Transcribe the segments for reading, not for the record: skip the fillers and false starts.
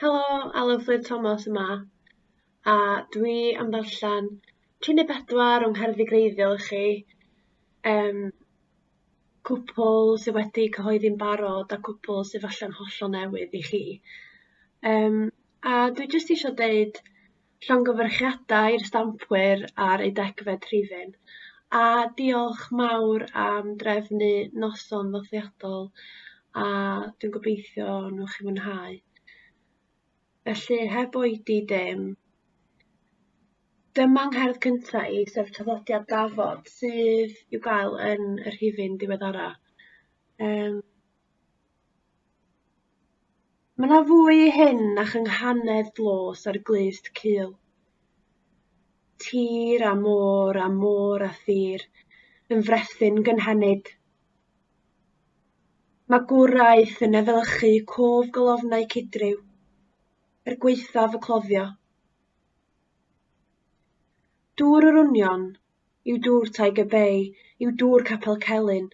Helo, Alaw Fflur Thomas yma, a dwi am ddarllen 34 o'n ngherddi gwreiddiol i chi, yym, cwpl sydd wedi cyhoeddi'n barod a cwpl sydd falle'n hollol newydd i chi. Yym, a dwi jyst isio deud llongyfarchiadau i'r Stampwyr ar eu degfed rhifyn, a diolch mawr am drefnu noson ddathliadol a dwi'n gobeithio wnewch chi fwynhau. Felly, heb oedi dim, dyma ngherdd cynta i, sef Traddodiad Dafod, sydd i'w gael yn y rhifyn diweddara. Yym, Mae 'na fwy i hyn na chynghanedd dlos ar glust cul. Tir a môr a môr a thir yn frethyn gynhenid. Magwraeth yn efelychu cof golofnau cudryw, er gwaethaf y cloddio. Dŵr yr Wnion yw dŵr Tiger Bay, yw dŵr Capel Celyn,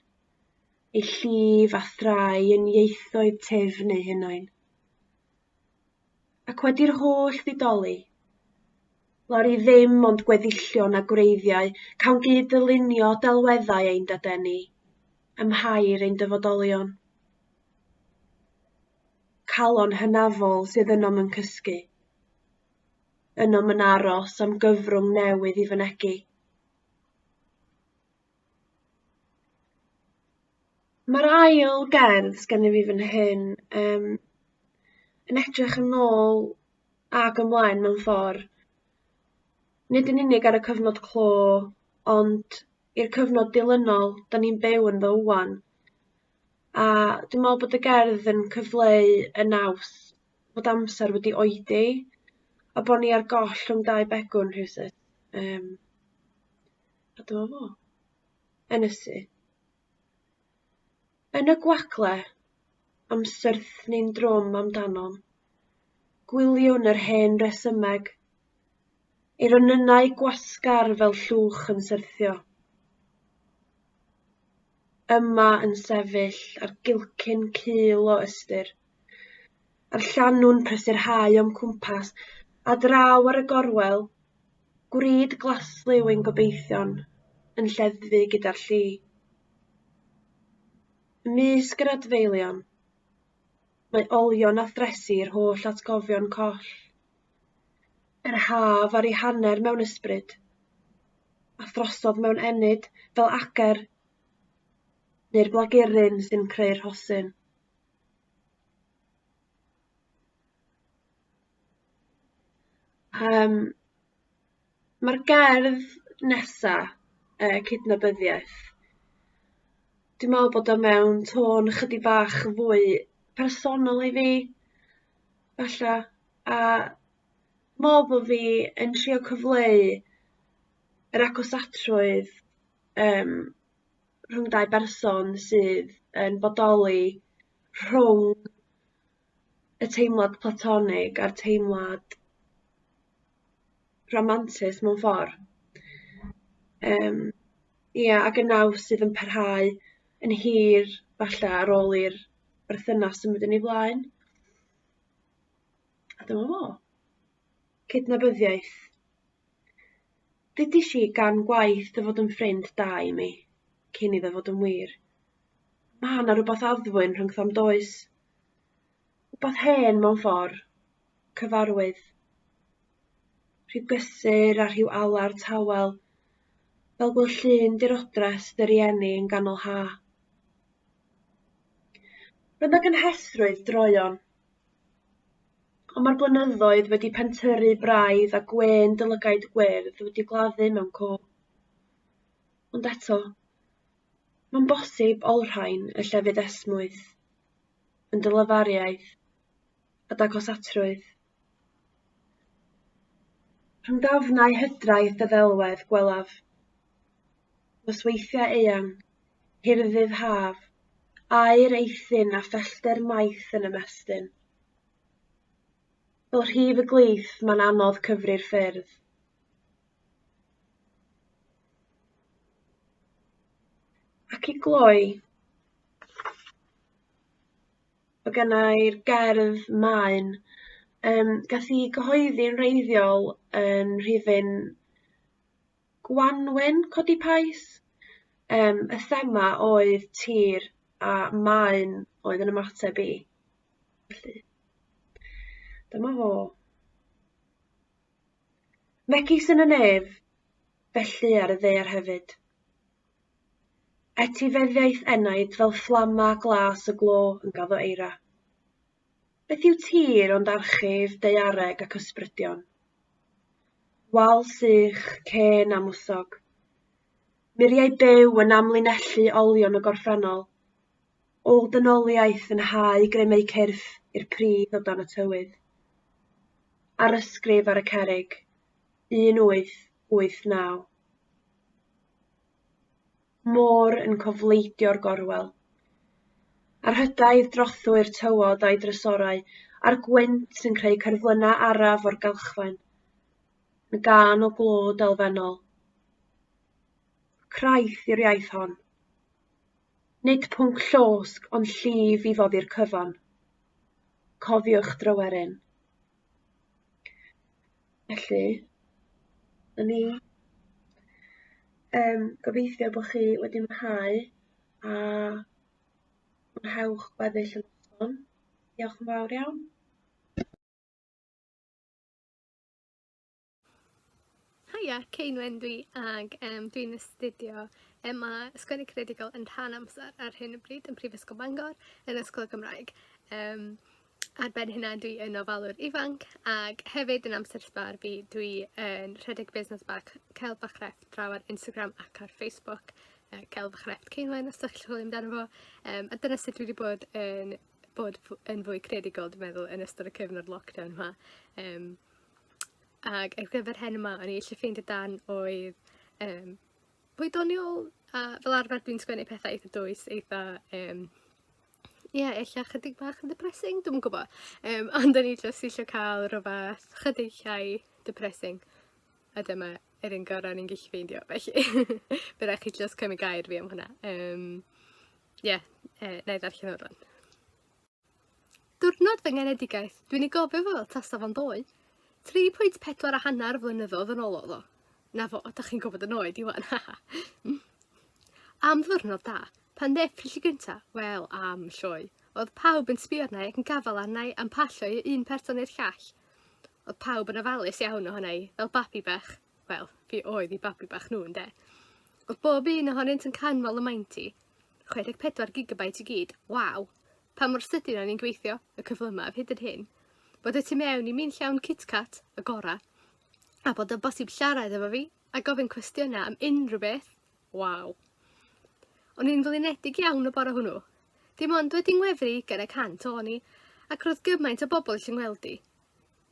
ei llif a thrai yn ieithoedd tifn eu hunain. Ac wedi'r holl ddidoli, lawr i ddim ond gweddillion a gwreiddiau, cawn gyd ddylunio delweddau ein dadeni, ym mhair ein dyfodolion. Calon hynafol sydd ynom yn cysgu. Ynom yn aros am gyfrwng newydd i fynegi. Mae'r ail gerdd sgenna fi fan hyn yym yn edrych yn ôl ag ymlaen mewn ffordd. Nid yn unig ar y cyfnod clo ond i'r cyfnod dilynol 'dan ni'n byw ynddo ŵan. A dwi'n meddwl bod y gerdd yn cyfleu y naws bod amser wedi oedi a bod ni ar goll rhwng dau begwn rhywsut. Yym, a dyma fo. Ynysu. Yn y gwagle, am syrthni'n drwm amdanom, gwyliwn yr hen resymeg, ei ronynnau gwasgar fel llwch yn syrthio. Yma yn sefyll ar gilcyn cul o ystyr, a'r llanw'n prysurhau o'm cwmpas, a draw ar y gorwel, gwrid glasliw ein gobeithion yn lleddfu gyda'r lli. Ymysg yr adfeilion, mae olion a thresi'r holl atgofion coll. Yr haf ar ei hanner mewn ysbryd, a throsodd mewn ennyd fel ager neu'r blaguryn sy'n creu'r rhosyn. Yym ma'r gerdd nesa yy cydnabyddiaeth, dwi'n meddwl bod o mewn tôn chydig bach fwy personol i fi falla, a me'wl bo' fi yn trio cyfleu yr agosatrwydd yym rhwng dau berson sydd yn bodoli rhwng y teimlad platonig a'r teimlad rhamantus mewn ffor. Yym ia ag y naws sydd yn parhau yn hir falle ar ôl i'r berthynas symud yn ei flaen. A dyma fo. Cydnabyddiaeth. Ddudish i gan gwaith dy fod yn ffrind da i mi, cyn iddo fod yn wir. Ma' 'na rwbath addfwyn rhyngthom does? Rwbath hen mewn ffor, cyfarwydd. Rhyw gysur a rhyw alar tawel, fel gweld llun dirodres dy rieni yn ganol ha. Roedd 'na gynhesrwydd droeon. Ond mae'r blynyddoedd wedi pentyrru braidd a gwên dy lygaid gwyrdd wedi gladdu mewn co'. Ond eto, mae'n bosib olrhain y llefydd esmwyth, yn dy lafariaeth a d'agosatrwydd. Rhwng dafnau hydraidd dy ddelwedd gwelaf nosweithiau eang, hirddydd haf, aer eithin a phellter maith yn ymestyn. Fel rhif y glith, mae'n anodd cyfri'r ffyrdd. Ac i gloi, mae genna i'r gerdd maen Yym gath 'i gyhoeddi'n wreiddiol yn rhifyn Gwanwyn Codi Pais. Yym y thema oedd tir a maen oedd yn ymateb i. Felly dyma fo. Megis yn y nef, felly ar y ddaear hefyd. Etifeddiaeth enaid fel fflama glas y glo yn gaddo eira. Beth yw tir ond archif daeareg ac ysbrydion? Wal sych, cên a mwsog. Muriau byw yn amlinellu olion y gorffennol. Ôl dynoliaeth yn hau grym eu cyrff i'r pridd o dan y tywydd. Arysgrif ar y cerrig, 1889. Môr yn cofleidio'r gorwel. A'r hydaidd drothwy'r tywod a'i drysorau, a'r gwynt yn creu cerflynau araf o'r galchfaen. Yn gân o glod elfennol. Craith yw'r iaith hon. Nid pwnc llosg ond llif i foddi'r cyfan. Cofiwch Dryweryn. Felly, 'na ni. Yym gobeithio bo' chi wedi mwynhau a mwynhewch gweddill y noson. Diolch yn fawr iawn. Haia, Ceinwen dwi ag um, dwi'n astudio yma Sgwennu Creadigol yn rhan amser ar hyn o bryd yn Prifysgol Bangor yn Ysgol y Gymraeg. Um, ar ben hynna dwi yn ofalwr ifanc ag hefyd yn amser sbar fi dwi yn rhedeg busnes bach Celf a Chrefft draw ar Instagram ac ar Facebook uh, Celf a Chrefft Ceinwen os ydych chi'n chwilio amdano fo. Um, a dyna sut dwi wedi bod yn bod yn fwy creadigol dwi'n meddwl yn ystod y cyfnod lockdown yma. Um, Ac ar gyfer hen yma, o'n i eisiau ffeindio darn oedd um, fwy doniol, a fel arfer dwi'n sgwennu pethau eitha dwys, eitha, um, ie, yeah, ella chydig bach yn depressing, dwi'n gwybod. Um, ond o'n i jyst eisiau cael rhywbeth chydig llai depressing, a dyma yr un gorau o'n i'n gallu ffeindio, felly fe rhaid chi jyst cymryd gair fi am hwnna. Um, ie, yeah, na i ddarllen o'r rhan. Diwrnod fy nghenedigaeth, dwi'n ei gofio fo fel tasa fo'n ddoe. 3.4 a hanner flynyddoedd yn ôl oedd o. Na fo, dach chi'n gwybod yn oed i wan, haha. Am ddiwrnod da, pan ddeffries i gynta, wel, am sioe. Oedd pawb yn sbio arna i ac yn gafael arna i a'n pasio i un person i'r llall. Oedd pawb yn ofalus iawn ohona i, fel babi bach. Wel, fi oedd i babi bach nhw, ynde. Oedd bob un ohonynt yn canmol y maint i. 64 gigabyte i gyd, waw! Pa mor sydyn o'n i'n gweithio, y cyflymaf hyd yn hyn. Bod y tu mewn i mi'n llawn KitKat, y gora. A bod yn bosib siarad efo fi a gofyn cwestiynau am unrhyw beth. Waw. O'n i'n flinedig iawn y bore hwnnw. Dim ond wedi ngwefru gan y cant o'n i, ac roedd gymaint o bobl eisiau ngweld i.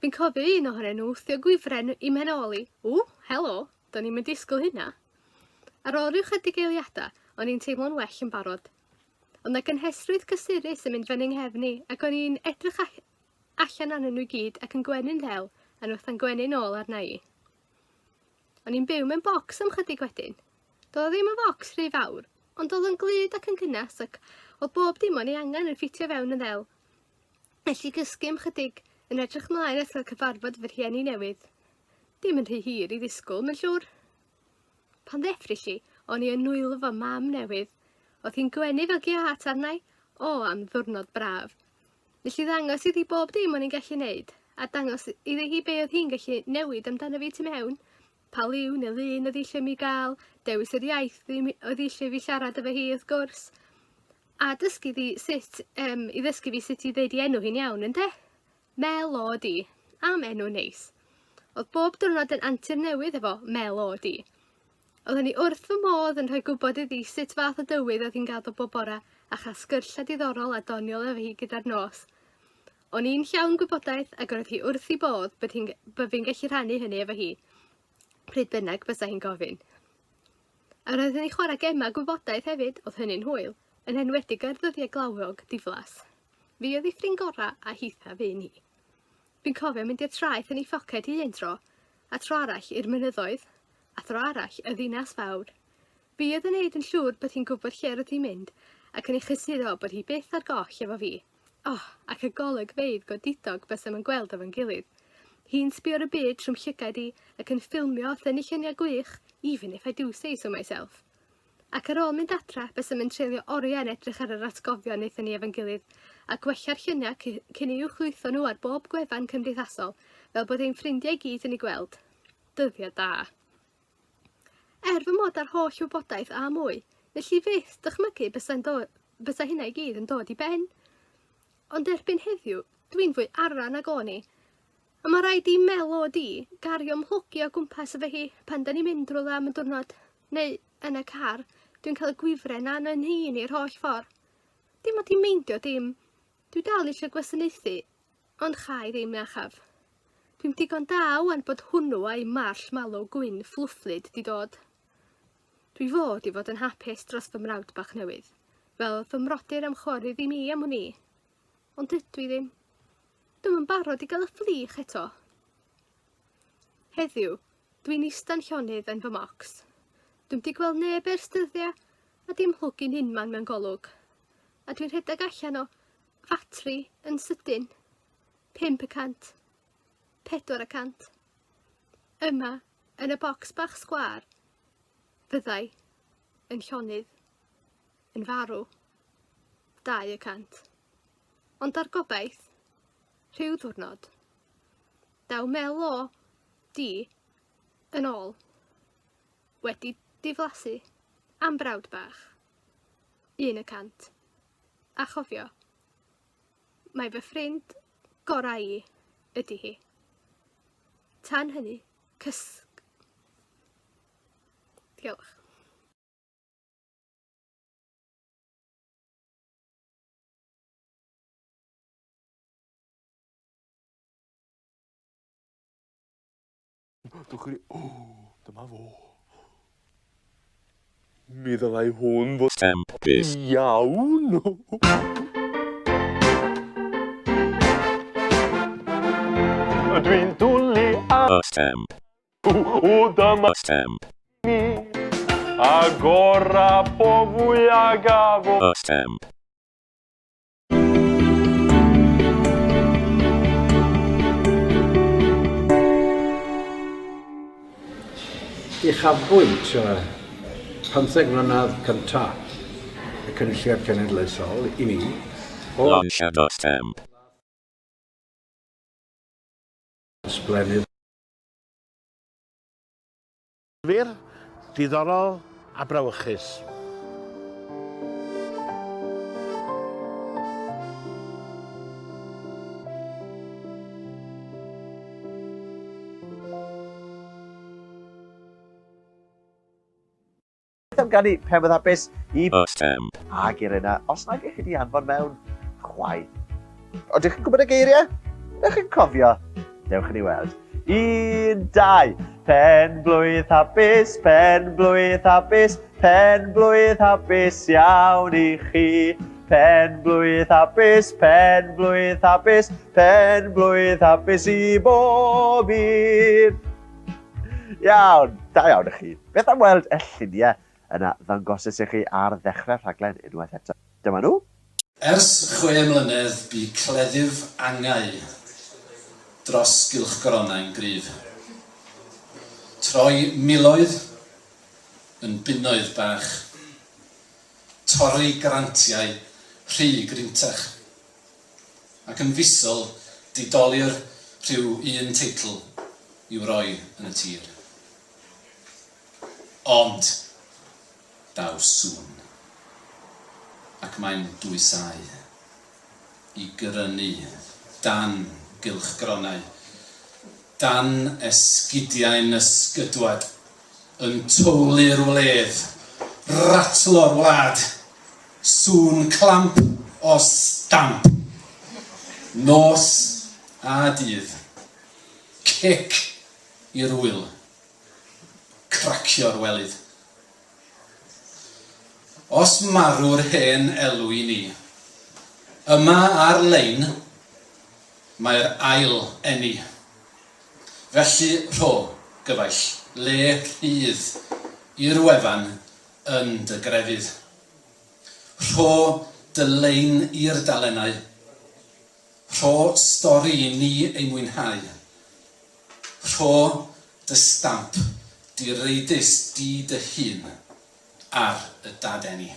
Fi'n cofio un ohonyn nhw wthio gwifren i mhen ôl i. Ww, helo, do'n i'm yn disgwyl hynna. Ar ôl rhyw chydig eiliadau, o'n i'n teimlo'n well yn barod. Oedd 'na gynhesrwydd cysurus yn mynd fyny 'nghefn i, ac o'n i'n edrych allan arnyn nhw i gyd ac yn gwenu'n ddel, a nhw fatha'n gwenu'n ôl arna i. O'n i'n byw mewn bocs am chydig wedyn. Doedd o ddim yn focs rhy fawr, ond oedd o'n glud ac yn gynnes ac oedd bob dim o'n ei angen yn ffitio fewn yn ddel. Nes i gysgu am chydig, yn edrych mlaen at cael cyfarfod fy rhieni newydd. Dim yn rhy hir i ddisgwyl, mae'n siŵr. Pan ddeffries i, o'n i yn nwylo fy mam newydd. Oedd hi'n gwenu fel giât arna i. O, am ddiwrnod braf. Nes i ddangos iddi bob dim o'n i'n gallu neud, a dangos iddi hi be oedd hi'n gallu newid amdano fi tu mewn. Pa liw neu lun oedd eisiau mi gael, dewis yr iaith oedd eisiau fi siarad efo hi wrth gwrs. A dysgu iddi sut, um, i ddysgu fi sut i ddeud i enw hi'n iawn, ynde? Mel-O-D. Am enw neis. Oedd bob diwrnod yn antur newydd efo Mel-O-D. Oeddwn i wrth fy modd yn rhoi gwybod iddi sut fath o dywydd oedd hi'n gadw bob bore a chael sgyrsiau diddorol a doniol efo hi gyda'r nos. O'n i'n llawn gwybodaeth ac roedd hi wrth ei bodd bod hi'n bod fi'n gallu rhannu hynny efo hi, pryd bynnag bysa hi'n gofyn. A roeddwn i'n chwarae gemau gwybodaeth hefyd, oedd hynny'n hwyl, yn enwedig ar ddyddiau glawiog diflas. Fi oedd ei ffrind gorau a hitha fu'n hi. Fi'n cofio mynd i'r traeth yn ei phoced hi un tro, a tro arall i'r mynyddoedd, a thro arall y ddinas fawr. Fi oedd yn neud yn siŵr bod hi'n gwybod lle roedd hi'n mynd, ac yn ei chysuro bod hi byth ar goll efo fi. Oh, ac y golygfeydd godidog bysem yn gweld efo'n gilydd. Hi'n sbio ar y byd trw'm llygaid i ac yn ffilmio a thynnu lluniau gwych, even if I do say so myself. Ac ar ôl mynd adra, bysem yn treulio oriau yn edrych ar yr atgofion wnaethon ni efo'n gilydd, a gwella'r lluniau cyn eu uwchlwytho nhw ar bob gwefan cymdeithasol, fel bod ein ffrindiau i gyd yn eu gweld. Dyddiau da. Er fy mod â'r holl wybodaeth a mwy, nes i fyth dychmygu bysa'n do- bysa hynna i gyd yn dod i ben. Ond erbyn heddiw, dwi'n fwy ara nag o'n i. A mae rhaid i Mel O D gario mhlwgi o gwmpas efo hi pan da ni'n mynd rhywle am y diwrnod, neu yn y car, dwi'n cael y gwifren na yn 'y nhîn i'r holl ffordd. Dim ond i meindio dim. Dwi dal eisiau gwasanaethu, Ond cha i ddim, na chaf. Dwi'm digon da ŵan bod hwnnw a'i marshmallow gwyn fflwfflyd 'di dod. Dwi fod i fod yn hapus dros fy mrawd bach newydd, fel fy mrodyr a'm chwiorydd i mi am wn i. Ond dydw i ddim. Dwi'm yn barod i gael y fflych eto. Heddiw, dwi'n ista'n llonydd yn fy mocs. Dwi'm 'di gweld neb ers dyddia, a dim hlwgyn unman mewn golwg. A dwi'n rhedeg allan o Fatri yn sydyn. 5%. 4%. Yma, yn y bocs bach sgwâr, fyddai, yn llonydd, yn farw. 2%. Ond ar gobaith, rhyw ddwrnod, daw Mel O D yn ôl, wedi diflasu am brawd bach. 1%. A chofio, mae fy ffrind gorau i ydy hi. Tan hynny, cysg. Diolch. Dwch chi... O, dyma fo. Mi ddylai hwn fod... Stamp Iawn! Dwi'n dwlu ar... A stamp. O, dyma A stamp. ni. A gora po fwya gafo. A stamp. Uchafbwynt y pymtheg mlynedd cyntaf y Cynulliad Cenedlaethol i mi oedd Launch a stamp. ysblennydd Difyr, diddorol a brawychus. Beth am ganu Penblwydd Hapus i A stamp. Ag Irena, os nag ych chi 'di anfon mewn, chwaith. Odych chi'n gwybod y geiriau? Ydych chi'n cofio? Dewch i ni weld. Un, dau. Pen blwydd hapus, pen blwydd hapus, pen blwydd hapus iawn i chi. Pen blwydd hapus, pen blwydd hapus, pen blwydd hapus i bob un. Iawn, da iawn i chi. Beth am weld y lluniau yna ddangosais i chi ar ddechrau'r rhaglen unwaith eto? Dyma nhw. Ers chwe mlynedd bu cleddyf angau dros gylchgronau'n gryf. Troi miloedd yn bunnoedd bach. Torri grantiau rhy grintach. Ac yn fisol didoli'r rhyw un teitl i'w roi yn y tir. Ond! Daw sŵn. Ac mae'n dwysáu. I grynu dan gylchgronau. Dan esgidiau'n ysgydwad. Yn tywlu'r wledd. Ratlo'r wlad. Sŵn clamp o stamp. Nos a dydd. Cic i'r ŵyl. Cracio'r welydd. Os marw'r hen elw i ni. Yma ar-lein, mae'r ail eni. Felly rho, gyfaill, le rhydd i'r wefan yn dy grefydd. Rho dy lein i'r dalennau. Rho stori i ni ei mwynhau. Rho dy stamp direidus di dy hun ar y dadeni.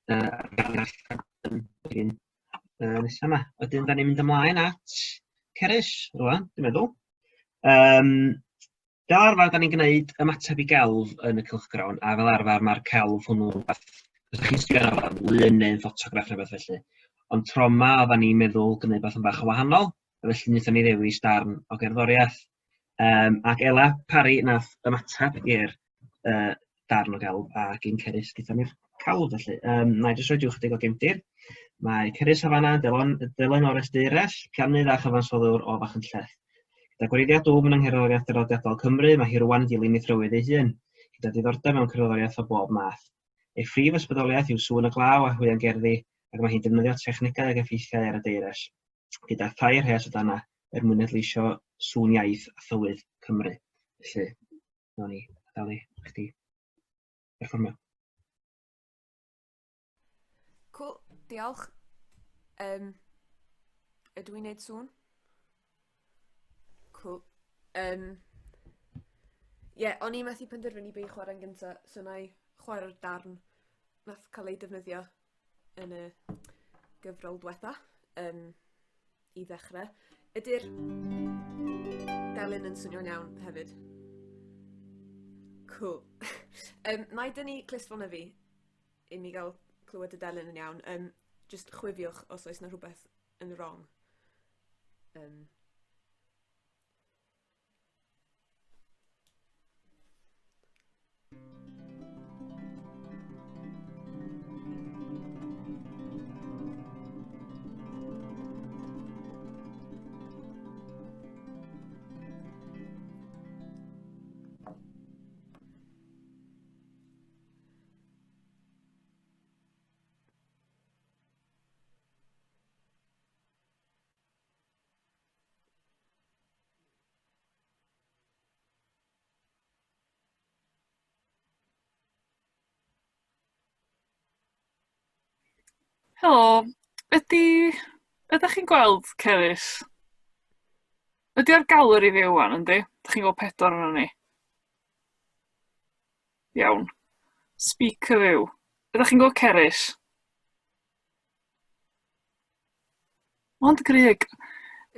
Yy yy nesa 'ma. Wedyn 'dan ni'n mynd ymlaen at Cerys rŵan, dwi'n meddwl. Yym fel arfer 'dan ni'n gneud ymateb i gelf yn y cylchgrawn a fel arfer ma'r celf hwnnw rwbath os 'dach chi'n sbio arno fo lun neu'n ffotograff neu rwbath felly. Ond tro 'ma oddan ni'n meddwl gneud wbath yn bach yn wahanol, a felly nethon ni ddewis darn o gerddoriaeth. Yym ac Ela Parry nath ymateb i'r yy darn o gelf a gin Cerys gyda ni'r cawd felly. Yym 'na i jyst rhoi chydig o gefndir. Mae Cerys Hafana yn delon- delynores deires, pianydd a chyfansoddwr o Fachynlleth. Gyda gwreiddiau dwfn yng ngherddoriaeth draddodiadol Cymru, mae hi rŵan yn dilyn ei thrywydd ei hun, gyda diddordeb mewn cerddoriaeth o bob math. Ei phrif ysbrydoliaeth yw sŵn y glaw a hwiangerddi, ac mae hi'n defnyddio technegau ag effeithiau ar y deires, gyda thair rhes o danau er mwyn adleisio sŵn iaith a thywydd Cymru. Felly, Nawn ni adael i chdi perfformio. Cwl, diolch. Um, ydw i'n neud sŵn? Cwl. Um, Ie, yeah, o'n i methu penderfynu be i chwarae'n gynta, so na i chwarae'r darn nath cael ei defnyddio yn y gyfrol diwetha um, i ddechrau. Ydy'r delyn yn swnio'n iawn hefyd? Cool. um, na i dynnu clustfon fi i mi gael clywed y delyn yn iawn. Um, just chwifiwch os oes na rhywbeth yn wrong. Um, Helo, ydy... Ydach chi'n gweld Cerys? Ydy ar galeri fi ŵan, yndi? Dach chi'n gweld pedwar ohonon ni? Iawn. Speaker view. Ydach chi'n gweld Cerys? Mond grug.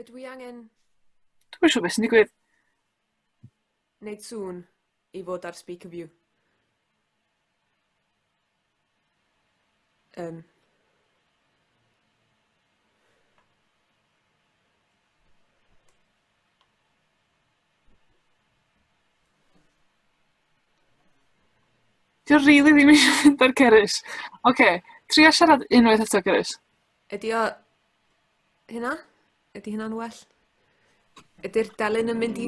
Ydw i angen... Dwi'm yn siŵr beth sy'n digwydd. Neud sŵn i fod ar speaker view. Um. Dio rili ddim eisiau mynd ar Cerys. Oce, tria siarad unwaith eto Cerys. Ydy o hynna? Ydy hynna'n well? Ydy'r delyn yn mynd i...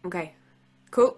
Ok, cool.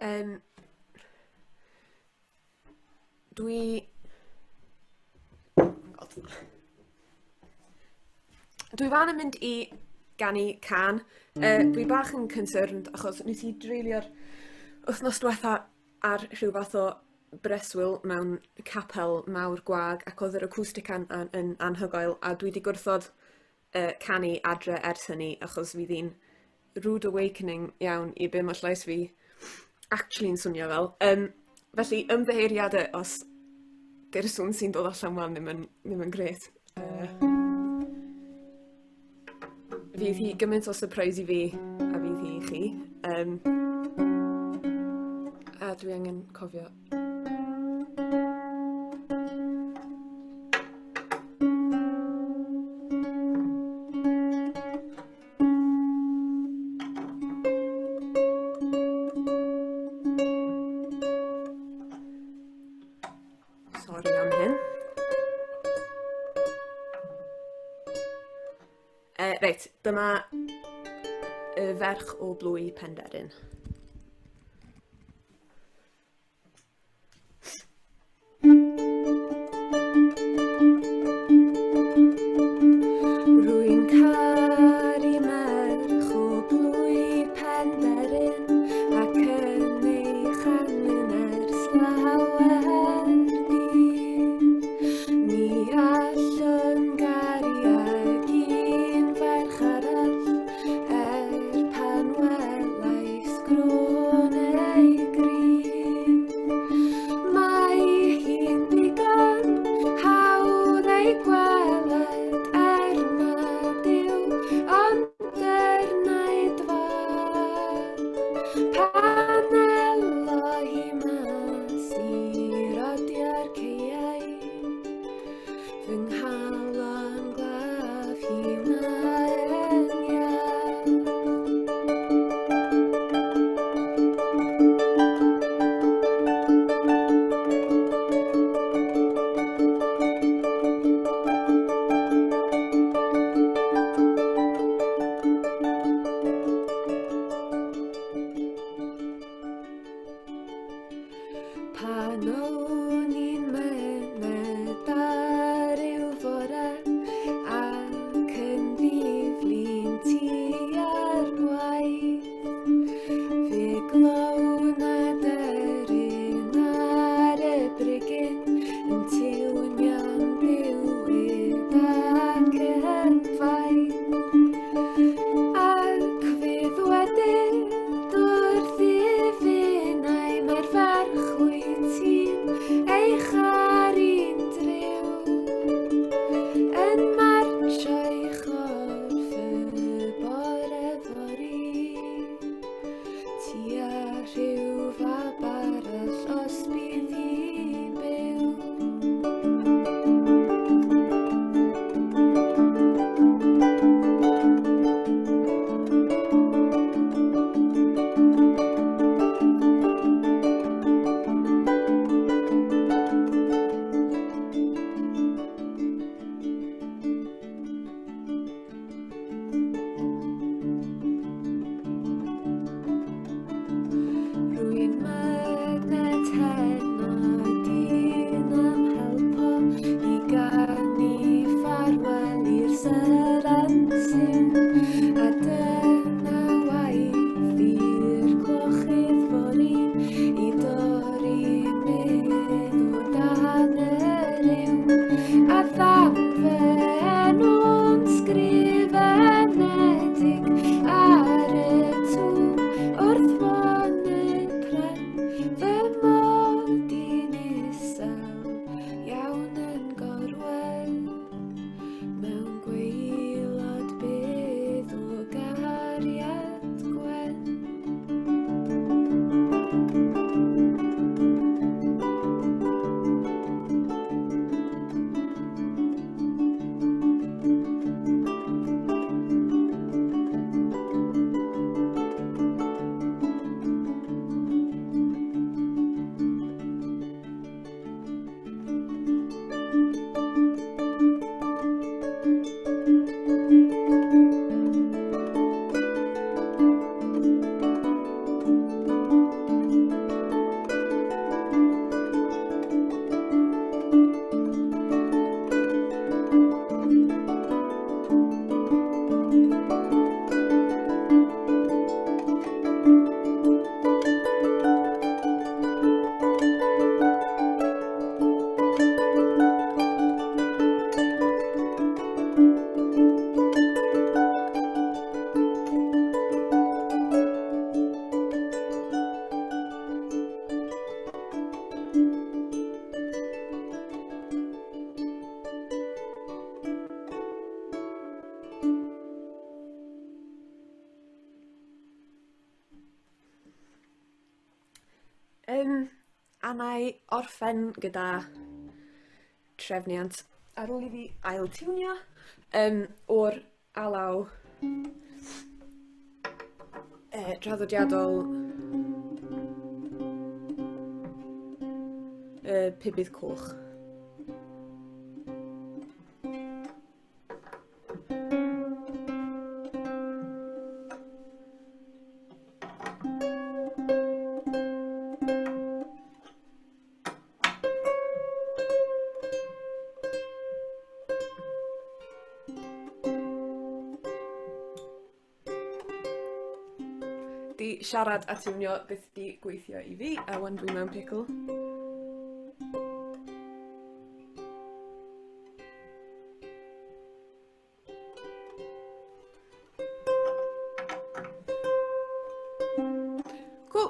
Um, dwi... Dwi fan yn mynd i ganu can. Dwi bach yn concerned achos nes i dreulio'r wythnos diwetha ar rhyw fath o breswyl mewn capel mawr gwag ac oedd yr acoustic an, an, yn anhygoel a dwi wedi gwrthod uh, canu adre ers hynny achos fydd hi'n rude awakening iawn i be mae llais fi actually'n swnio fel. Um, felly, ymddiheuriadau os di'r sŵn sy'n dod allan wan ddim yn, ddim yn gret. Fydd hi gymaint o surprise i fi a fydd hi i chi. Um, a dwi angen cofio. Sori am hyn. Reit, dyma y ferch o blwy Penderyn. Rwy'n caru merch o blwy Penderyn ac yn ei chanlyn ers lawer dydd. Ni allwn garu ag un ferch arall er pan welais grôn ei grudd. Mae hi'n ddigon hawdd ei gweled er nad yw ond er naid fach. Pan elo hi mas i rodio'r caeau, fy nghalon fy enw'n sgrifenedig ar y tŵm wrth fon y pren, fy mod i'n isel iawn yn gorwedd mewn gwaelod bydd o gariad gwen. A na i orffen gyda trefniant ar ôl i fi ail-tiwnio o'r alaw traddodiadol Pibydd Coch. Di siarad a tiwnio byth di gweithio i fi, a wan dwi mewn pickle. Cool.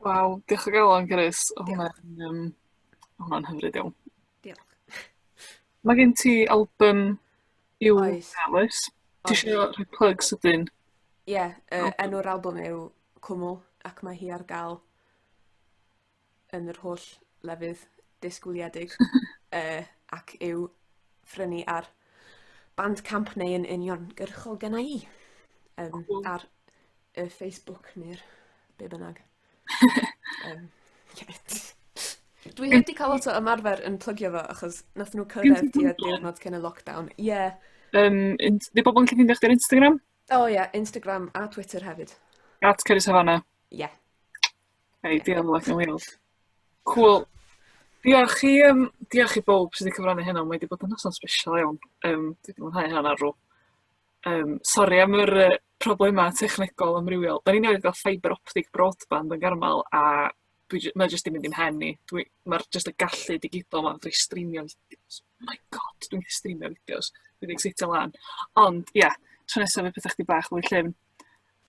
Waw, diolch o galon Cerys. O' hwnna'n yym o' hwnna'n hyfryd iawn. Diolch. Mae gen ti album i'w Oes. gael, oes? Ti Oes. isio rhoi plug sydyn? Ie, yeah, enw'r albwm yw Cwmwl ac mae hi ar gael yn yr holl lefydd disgwyliedig ac i'w phrynu ar Bandcamp neu yn uniongyrchol genna i. Cool. Ar y Facebook neu'r be bynnag. Yeah. Dwi heb 'di cael lot o ymarfer yn plygio fo achos nath nhw cyrraedd tua diwrnod cyn y lockdown. Ie. Yeah. Di bobl yn gallu ffeindio chdi ar Instagram? O oh, ie, yeah, Instagram a Twitter hefyd. At Cerys Hafana. Ie. Yeah. Ideal ac yn wheels. Cool. Diolch i diolch i bawb sydd wedi cyfrannu heno. Mae wedi bod yn noson special iawn. Dwi wedi mwynhau hynna'n arw. Sori am yr problemau technegol amrywiol. Da ni newydd gael fibre optic broadband yn Garmel a dwi mae jyst 'di mynd i'm mhen i. Dwi... Mae'r jyst y gallu digidol 'ma, fedra i streamio fideos. Oh my God, dwi'n gallu streamio fideos. Dwi 'di excitio lan. Ond ia, tro nesa fydd petha chdig bach fwy llyfn.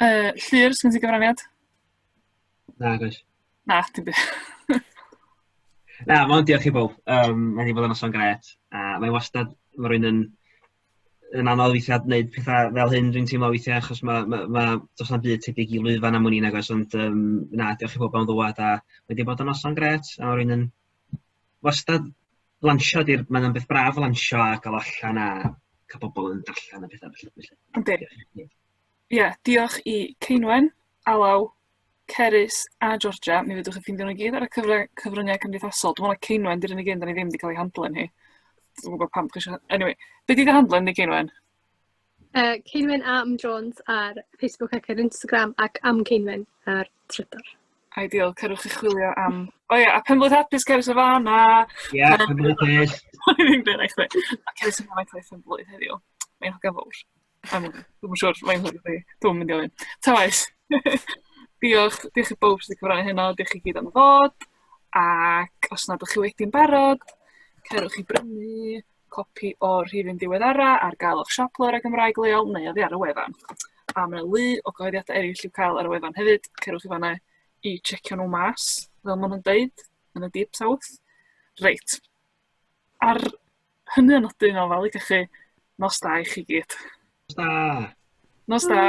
Llyr, sgen ti gyfraniad? Nag oes. Na, dim byd. Na, mond diolch i bawb. Mae wedi bod yn noson grêt. A mae wastad, mae rhywun yn anodd weithiau gwneud pethau fel hyn, dwi'n teimlo weithiau, achos mae, ma, ma, does na'm byd tebyg i lwyfan am wn i nag oes, ond na, diolch i bawb am ddwad, a mae wedi bod yn noson grêt, a mae rhywun yn wastad lansio, di'r, mae'n beth braf lansio a gael allan a cael bobl yn darllen a pethau felly. Yndi. Ie, diolch i Ceinwen, Alaw, Cerys a Georgia. Mi fedrwch chi ffeindio nhw i gyd ar y cyfryngau cymdeithasol. Dwi'n meddwl na Ceinwen di'r unig un da ni ddim wedi cael ei handlen hi. Dwi'm yn gwybod pam chi isio... Anyway, be di dy handlen di, Ceinwen? Ceinwen A M Jones ar Facebook ac ar Instagram ac am Ceinwen ar Twitter. Ideal, cerwch i chwilio am... O ie, a penblwydd hapus Cerys Hafana! Ie, yeah, penblwydd hapus! O'n i ddim dweud na i chdi. A Cerys Hafana cael ei phenblwydd heddiw. Mae'n hogan fawr. Dwi'm yn siŵr faint oed ydi. Dwi'm yn mynd i ofyn. Ta waeth. Diolch, diolch i bawb sydd wedi cyfrannu heno, diolch i gyd am ddod. Ac os nad ydych chi wedi'n barod, cerwch i brynu copi o'r rhifyn diweddara ar gael o'ch siop lyfrau Gymraeg leol neu oddi ar y wefan. A mae 'na lu o gyhoeddiadau eraill i'w cael ar y wefan hefyd. Cerwch i fan'na i checio nhw mas, fel maen nhw'n deud, yn y Deep South. Reit. Ar hynny o nodyn o falu cachu, nos da i chi gyd. Nos da! Nos da!